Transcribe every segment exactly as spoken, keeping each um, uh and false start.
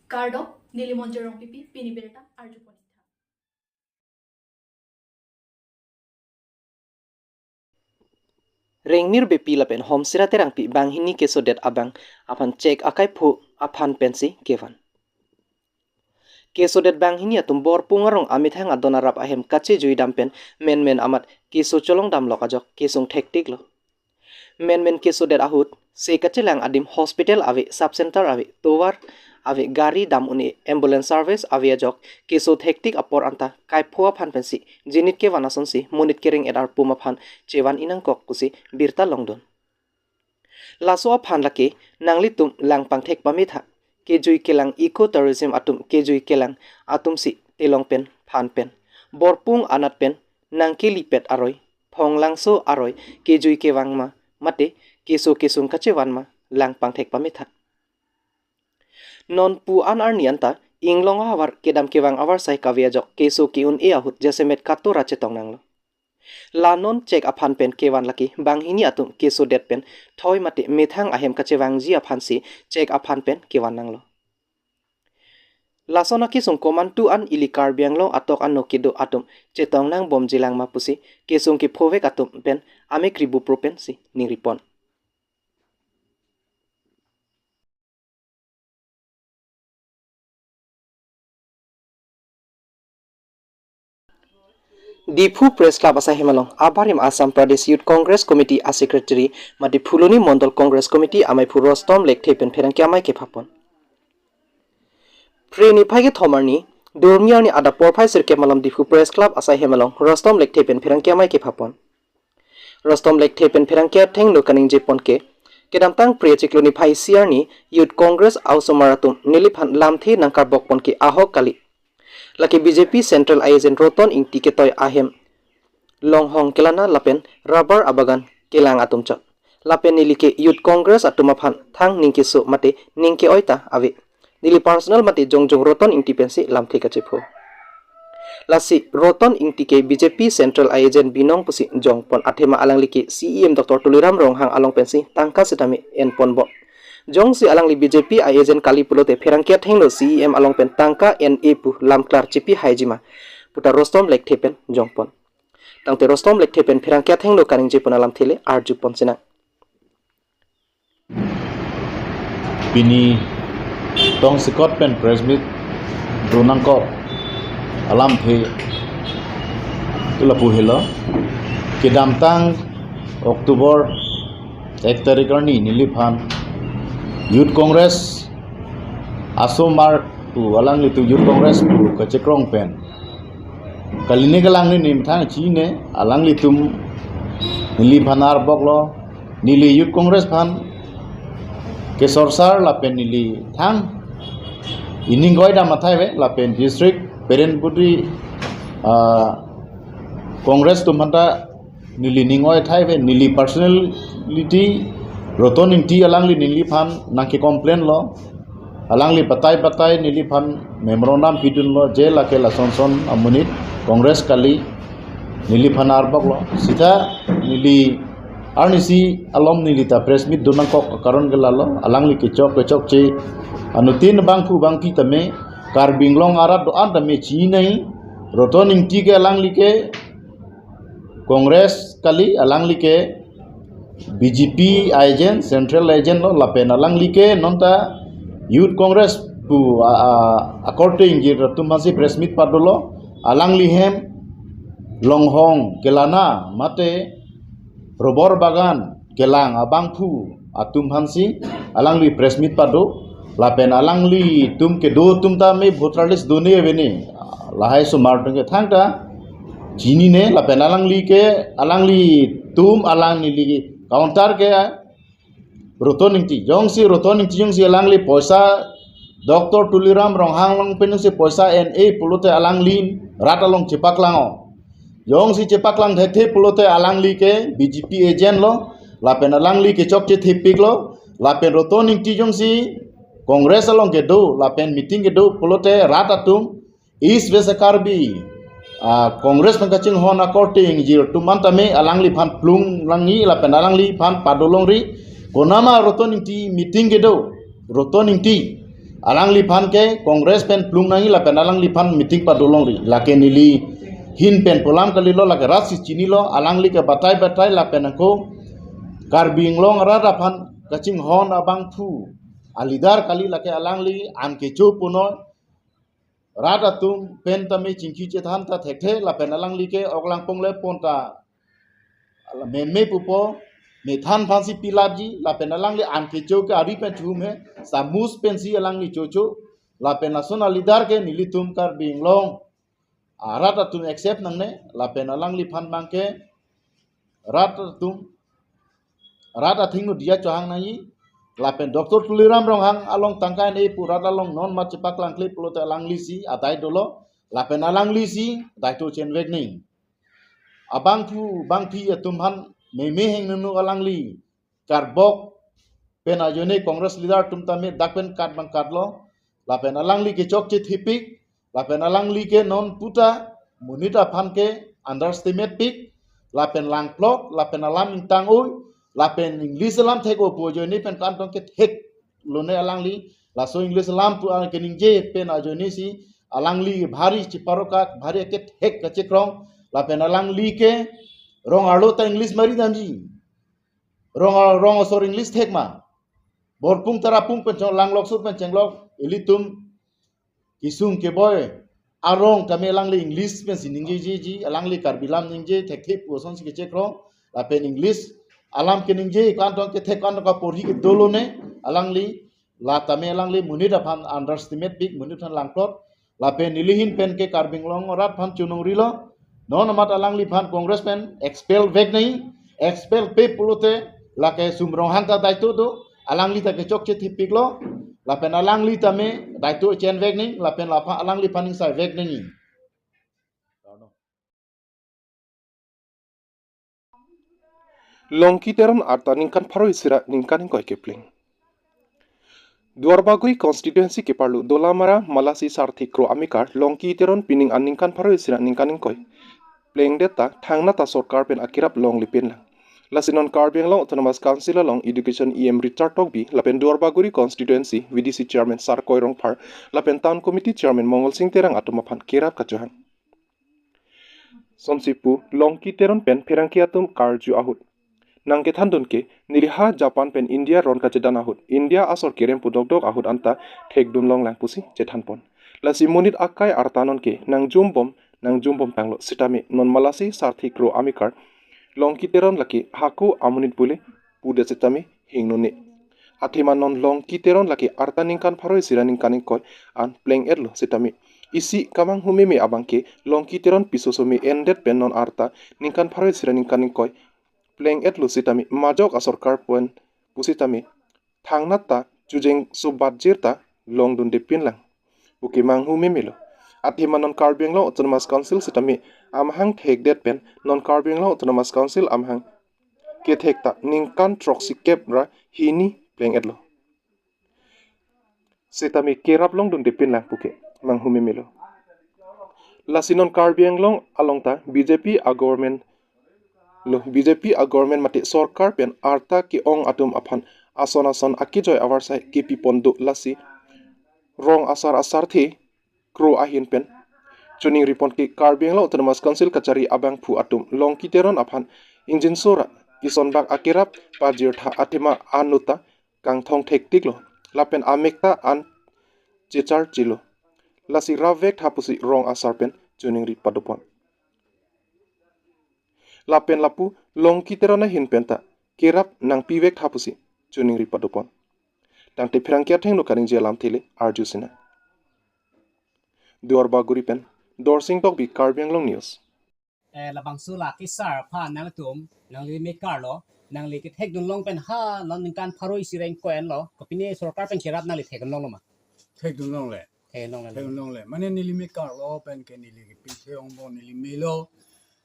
Kardom, neli Monjir Rongpipi, pini birta arjupon. Rengmir Beypi lapen Homsira Terangpi banghini kesodet abang aphan chek akaipho aphan pensi kevan. Kesodet banghini atum Borpung arong amethang adon arap ahem kachejui dam pen menmen amat keso cholong damlok ajok kesung thektiklo. Menmen kesodet ahut se kachelang adim hospital ave, sub center ave, tovar ave, gari dam un-e, ambulance service ave ajok keso thektik apor anta kaipho aphan pensi jinit kevan asonsi monit kereng-et arpum aphan chevan-i nangkok pusi birta longdun. Laso aphan lake nanglitum lang pangthek pametha. Kejui kelang eco tourism atum kejui kelang atumsi telong pen phan pen Borpung anat pen nangkelipet aroi, Phonglangso aroi kejui kevang ma mate keso kesung kachevan ma lang pangthek pametha. Non pu an arni anta inglong ahavar kedam kevang avarsai kave ajok keso ke-un-e ahut jasemet katora chetong nanglo. La non chek aphan pen kevan lake banghini atum kesodet pen thoi mate methang ahem kachevangji aphansi chek aphan pen kevan nanglo. Lason akesung komantu an ili Karbi Anglong atok ano kedo atum chetong nangbomjilang ma pusi kesung kephovek atum pen amekri bupro pensi ningripon. Diphu Press Club asai hem along abarim Assam Pradesh Youth Congress Committee a-secretary mate Phuloni Mondol Congress Committee amei phu Rostom Lekthe pen pherangke amei kephapon. Phre niphai kethom arni, Durmi arni adap porphai sirkep malom Diphu Press Club asai hem along Rostom Lekthe pen pherangke amei kephapon. Rostom Lekthe pen pherangke athengno kaningjepon ke, kedamtang Phre chiklo niphai isi arni Youth Congress a-osomar atum neliphan lamthe nangkarbokpon ke ahok kali. Lake B J P Central a-agent Roton Ingti ketoi ahem Longhong kelana lapen rubber abagan kelang atum chot. Lapen neli ke Youth Congress atum aphan thang ning keso mate ning ke-oi ta ave. Neli personal mate jongjong Roton Ingti pensi lamthe kachepho. Lasi Roton Ingti ke B J P Central a-agent binong pusi jongpon, athema alangli ke C E M Doctor Tuliram Ronghang along pensi tangka sitame enponbom. Jongsi alangli B J P a-agent kali pulote pherangke athengno C E M along pen tangka en-e pu lamklar chipi haijima puta Rostom Lekthe pen jongpon. Tangte Rostom Lekthe pen pherangke athengno kaningjepon alamthe le arjupon sinang. Pini tongsekot pen press meet do nangkok alamthe lapu helo. Kedamtang October ek tarik arni neliphan Youth Congress asomar pu alanglitum Youth Congress pu kachekrong pen kalini kelang ni nimthang chine alanglitum neliphan arboklo, neli Youth Congress aphan kesorsar lapen neli thang ining goi dam athai ave lapen district parent body, ah, Congress atum aphanta neli ning oi athai ave, neli personality Roton Ingti alangli neliphan nangke complain lo. Alangli batai batai neliphan memorandum pidunlo je lake lasonson amonit Congress kali, neliphan arboklo. Sita neli arnisi alom neli ta press meet do nangkok karon ke lalo, alangli kechok kechokche anuttin bangphu bangpi tame Karbi Anglong arat do-an tame chinai, Roton Ingti ke alangli ke Congress kali, alangli ke B J P a-agent, central agent lo, lapen alangli ke nonta Youth Congress pu a, a, akorte ingjir atum aphansi press meet padolo, alangli hem Longhong kelana mate rubber bagan kelang abangphu atum aphansi alangli press meet pado, lapen alanglitum kedo atum tame voter list done avene, lahai osomar atum ke thangta chinine, lapen alangli ke alanglitum alangli counter ke Roton Ingti, jongsi Roton Ingti jongsi alangli poisa Doctor Tuliram Ronghang along pen jongsi poisa en-e pulote alangli rat along chepaklang o. Jongsi chepaklang thekthe pulote alangli ke B J P agent lo, lapen alangli kechokche thepik lo, lapen Roton Ingti jongsi Congress along kedo, lapen meeting kedo pulote rat atum East West Karbi, ah, Congress pen kachinghon akorte ingjir atum an tame alangliphan plung langji lapen alangliphan padolongri, konama Roton Ingti meeting kedo, Roton Ingti Alangliphan ke Congress pen plung nangji lapen alangliphan meeting pado longri. Lake neli ahin pen pu alam kalilo, lake rat si chinilo, alangli ke batai batai lapen ako Karbi Anglong arat aphan kachinghon abangphu a leader kali, lake alangli an kecho punoi. Rat atum pen tame chingki chethan ta thekthe lapen alangli ke ok langpong le pon ta ala meme pupo, methan aphan si pilapji, lapen alangli an kecho ke ari pen chume, samus pensi alangli chocho, lapen lason a leader ke nelitum Karbi Anglong arat atum accept nangne, lapen alangliphan abang ke rat atum, rat athengno diya chohang nangji, lapen Doctor Tuliram Ronghang along tangka ne pu rat along non mat chepaklangkle pulote alangli si adai dolo, lapen alangli si daito chenvek nangji. Abangphu bangphi atum aphan meme heng nunu alangli karbok pen ajoine Congress leader atum tame dak pen kat bang katlo, lapen alangli ke chokche thipik, lapen alangli ke non puta monit aphan ke underestimate pik, lapen langplot, lapen alam ingtang oi, lapen English alam thek o pu ajoine pen kantong ke thek lone alangli, laso English alam pu an keningje pen ajoine si alangli bhari chiparokak, bhari akethek kachekrong, lapen alangli ke rong arlo ta English mari damji. Rong, rong asor English thek ma. Borpung tarapung pen chong langlok sur pen chenglok ilitum kisung keboi arong tame alangli English pensi ningjejeji, alangli Karbi alam ningje thekthe pu asonsi kechekrong, lapen English alam keningje kantong kethek kantong kaporhi ke dolone, alangli la tame alangli monit aphan underestimate pik, monit aphan langplot, lapen neli ahin pen ke Karbi Anglong arat aphan chonong rilo, non amat alangliphan Congress pen expel vek nangji, expel pe pulote lake Sum Ronghang ta daito do, alangli ta ke chokche thipiklo, lapen alangli tame daito chenvek nangji, lapen lapha alangliphan ingsai vek nangji. Longki Teron arta ningkan pharo isi ra ningkan ingkoi kepleng. Duarbagori constituency keparlo Dolamara Malasi Sarthi Kro amekar Longki Teron pining an ningkan pharo isi ra ningkan ingkoi plengdet ta thangnat ta sorkar pen akerap longle pinlang. Lasi non Karbi Anglong Autonomous Council along Education E M Richard Tokbi lapen Duarbagori constituency V D C chairman Sarkoi Rongphar lapen town committee chairman Mongol Sing Terang atum aphan kerap kachohang. Sonsi pu Longki Teron pen pherangke atum karju ahut. Nangkethandun ke neli ha Japan pen India ron kachedan ahut India asor kerem pu dokdok ahut anta thekdun longlang pusi chethanpon. Lasi monit akai arta non ke nangjumbom, nangjumbom tanglo sitame non Malasi Sarthi Kro amekar Longki Teron lake hako amonit pule pudet sitame hingnone. Athema non Longki Teron lake arta ningkan pharo isi ra ningkan ingkoi an pleng-etlo sitame isi kamanghu meme abang ke Longki Teron piso some endet pen non arta ningkan pharo isi ra ningkan ingkoi pleng-etlo sitame majok asorkar pen pusitame thangnat ta chujeng subatjir ta longdunde pinlang puke manghu memelo. Athema non Karbi Anglong Autonomous Council sitame amahang thekdet pen non Karbi Anglong Autonomous Council amahang kethek ta ningkan throksi kep ra hini pleng-etlo. Sitame kerap longdunde pinlang puke manghu memelo. Lasi non Karbi Anglong along ta B J P a government lo, B J P a government mate sorkar pen arta ke-ong atum aphan ason ason akejoi avarsai kepipon do lasi rong asar asarthe Kro ahin pen choningripon ke Karbi Anglong Autonomous Council kachari abangphu atum Longki Teron aphan ingjinso ra isonbak akerap pajirtha athema anut ta kangthong thektiklo lapen amek ta an checharchilo. Lasi rapvektha pusi rong asar pen choningri padopon. Lapen lapu Longki Teron ahin pen ta kerap nangpivektha pusi choningri padopon. Tangte pherangke athengno kaningje alamthe le arju sinang. Duarbagori pen Dorsing Tokbi, Karbi Anglong News. Eh, labangso la kesar aphan nangtum, nangli mekarlo, nangli kethekdun long pen ha non ningkan pharo isi ra ingkoi anlo, kopine sorkar pen kerap nangli thekdun longlo ma? Thekdun longle. Thekdun longle. Thekdun longle. Mane neli mekarlo pen ke neli kepithe ongbo neli melo.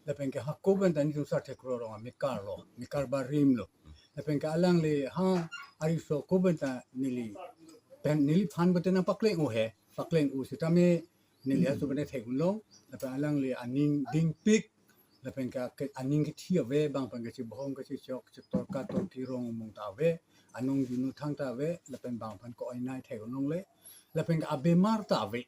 Lapen ke hako pen ta nelitum Sarthi Kro rong amekarlo, mekar barimlo. Lapen ke alangli ha ariso ko pen ta neli pen neliphan pen ta nangpakleng-o he, pakleng-o sitame neli aso pen ta thekdun long, lapen alangli aning dingpik, lapen ke ke aning kethi ave, bang pen kechibahom kechechok, chetorka torki rong mung ta ave, anong junu thang ta ave, lapen bang pen ko-oinai thekdun longle. Lapen ke abemar ta ave.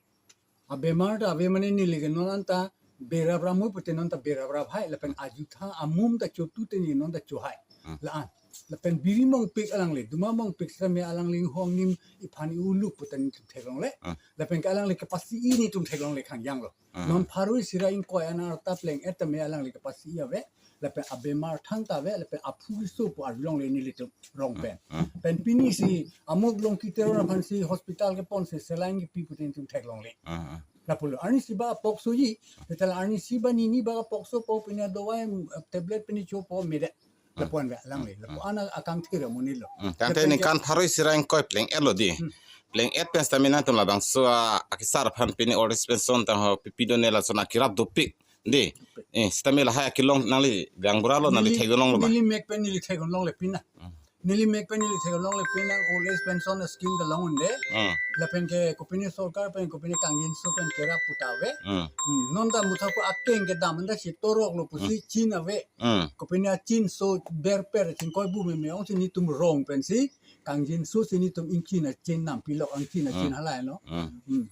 Abemar ta ave mane neli ke non anta berap ramu pute non ta berap rap hai. Lapen ajutha amum ta chotu te neli non ta cho hai. Hmm. La-an. Lapen biri mongpik alangli, duma mongpik sitame alangli hong nim iphan i-uluk pute nelitum theklongle. Hmm. Lapen ke alangli kepasi-i nelitum theklongle khangjang lo. Hmm. Non pharo isi ra ingkoi an arta pleng-et tame alangli kepasi-i ave. Lapen abemar thangta ave, lapen aphu keso pu arjulongle nelitum rong pen. Hmm. Pen pini si amuk Longki Teron aphan si hospital kepon si saline kepi pute nelitum theklongle. Hmm. Lapulo arnisi ba poksoji, setelah arnisi ba nini ba pokso po pini dawai, mm, tablet pini chopo mede. Hmm. Lapu-an ave alangli. Hmm. Lapu-an akangthir amonit lo. Hmm. Tangte lapen ke ningkan pharo isi ra ingkoi pleng-et lo di. Hmm. Pleng-et pen sitame nangtum labangso a, akesar aphan pini old age pension tangho pipi done lason akirap dopik. Di. Eh, sitame lahai akelong nangli gaonbura lo, nangli, neli theklonglo ma? Neli mek pen neli theklongle pina. Hmm. Neli mek pen neli theklongle pina old age pension scheme kelong un-e. Hmm. Lapen ke kopine sorkar pen kopine kangjinso pen kerap puta ave. Hmm. Hmm. Non ta mutha ko akeng kedam anta si torok lo pusi, hmm, chin ave. Hmm. Kopine achinso berper chingkoi bu meme ong si nelitum rong pensi kangjinso si nelitum ingchin achin nam pilok angchin achin, hmm, halai no. Hmm. Hmm.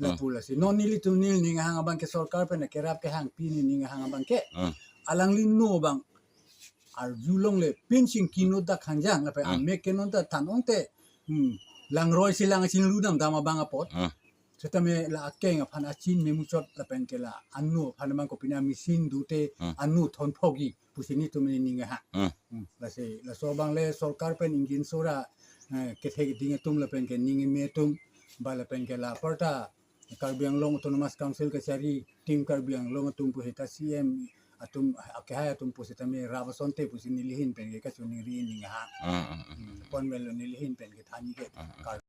Lapu lasi non nelitum neli ning ahang abang ke sorkar pen kerap kehangpi neli ning ahang abang ke. Hmm. Alangli no abang arjulongle pinching kino dak khangjang lapen, hmm, amek ke non ta than ong te. Hmm. Langroi si lang chinglu dam dam abang apot. Hmm. Sitame la akeng aphan achin memuchot lapen ke la anu aphan abang kopine machine dute, hmm, anu thon phogi pusi nelitum neli ning ahang. Hmm. Hmm. Lasi laso abang le sorkar pen ingjinso ra, eh, kethe keding atum lapen ke ning eme atum ba lapen ke la aparta Karbi Anglong Autonomous Council kachari Team Karbi Anglong atum pu seta C M atum akehai atum pu sitame rap asonte pusi neli ahin pen ke kachiningri ning ahang. Hmm, hmm, hmm. Hmm, pon melo neli ahin pen kethan ke. Hmm, hmm. Kar-